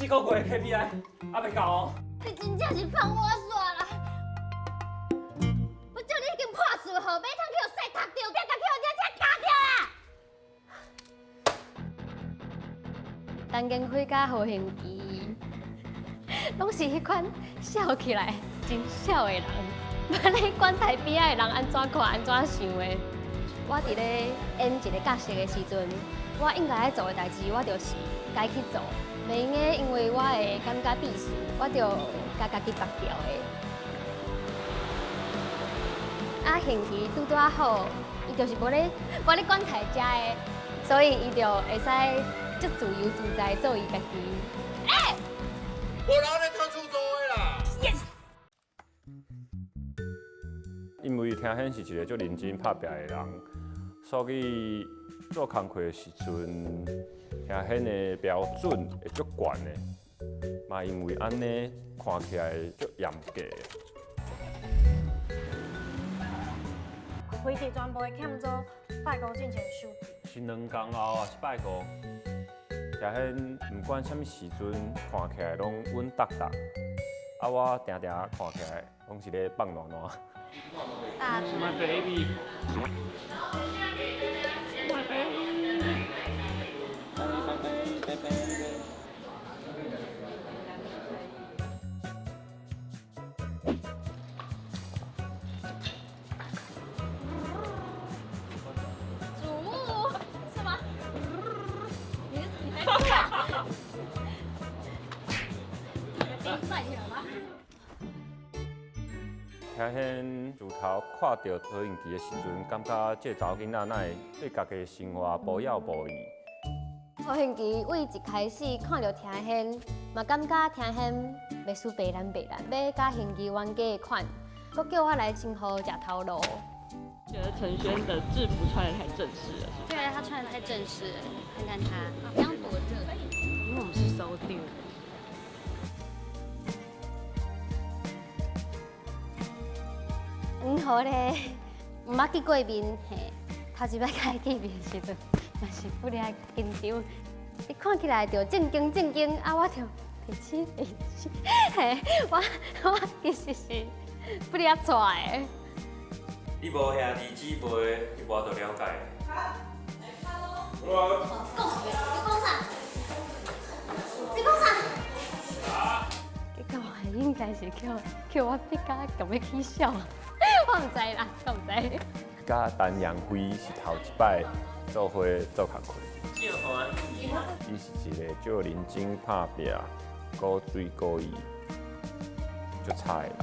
這個月的 KPI 猶未到哦。你真正是放我煞啦！我叫你已經破厝予馬桶去予屎踢著，才共去予人車軋著啦！陳建輝佮何幸琪，攏是彼款笑起來真痟的人，捌咧管台邊仔的人按怎看按怎想的。我佇咧演一個角色的時陣，我應該愛做的代誌，我就是該去做，袂用得因為我會感覺必須，我就共家己縛掉的。啊，幸琪拄拄仔好，伊就是無咧管台遮的，所以伊就會使足自由自在做伊家己。欸！無人咧偷出租的啦。 Yes。因為聽顯是一個足認真拍拚的人，所以做工課的時陣，聽顯的標準會足懸的，嘛因為按呢看起來足嚴格。開佇全部的欠租，拜五進前收。是兩工後抑是拜五？聽顯毋管啥物時陣，看起來攏穩當當。啊，我定定看起來攏是咧放爛爛。 My baby. My baby. Baby, baby. 主木是嗎？你還哭啊？你了嗎？聽顯自頭看著何應琪的時陣，感覺這個查某囡仔哪會對家己的生活無了無意。何應琪對一開始看著聽顯，嘛感覺聽顯袂輸白蘭白蘭，欲佮興琪冤家的款，閣叫我來稱呼食頭路。覺得陳軒的制服穿得太正式了，是不是？對，他穿得太正式了，看看他，這樣多熱。因為我們是收丟。黃河咧，毋捌見過面，嘿，頭一擺共伊見面的時陣，嘛是不離緊張。伊看起來就正經正經，啊，我就白痴白痴，嘿，我其實是不離掣的。你無兄弟姊妹，你無法度了解。講，你講啥？你講啥？結果應該是叫我比較共欲起痟。我毋知啦，我毋知。佮陳陽輝是頭一擺做伙做工課。伊是一個足認真拍拚、古錐古意、足吵的人。